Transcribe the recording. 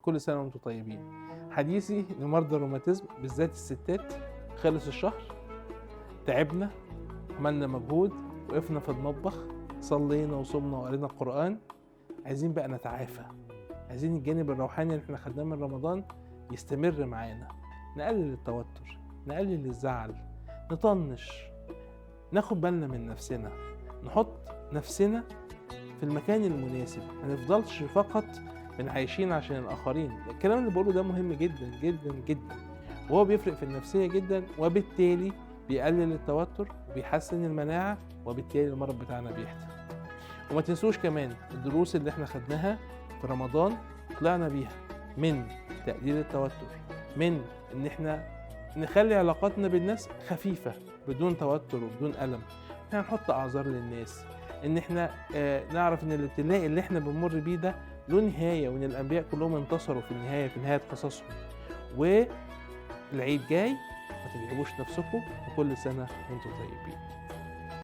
كل سنة وانتم طيبين. حديثي لمرضى الروماتيزم بالذات الستات، خلص الشهر، تعبنا، عملنا مجهود، وقفنا في المطبخ، صلينا وصمنا وقرينا القرآن. عايزين بقى نتعافى، عايزين الجانب الروحاني اللي احنا خدناه من رمضان يستمر معانا. نقلل التوتر، نقلل الزعل، نطنش، ناخد بالنا من نفسنا، نحط نفسنا في المكان المناسب، ما نفضلش فقط من عايشين عشان الآخرين. الكلام اللي بقوله ده مهم جدا جدا جدا، وهو بيفرق في النفسية جدا، وبالتالي بيقلل التوتر وبيحسن المناعة، وبالتالي المرض بتاعنا بيهدى. وما تنسوش كمان الدروس اللي احنا خدناها في رمضان طلعنا بيها من تقليل التوتر، من ان احنا نخلي علاقاتنا بالناس خفيفة بدون توتر وبدون ألم، احنا نحط أعذار للناس، ان احنا نعرف ان الابتلاء اللي احنا بنمر بيه ده له نهاية، وان الأنبياء كلهم انتصروا في النهاية، في نهاية قصصهم. والعيد جاي، ما تتعبوش نفسكم، وكل سنة وانتم طيبين.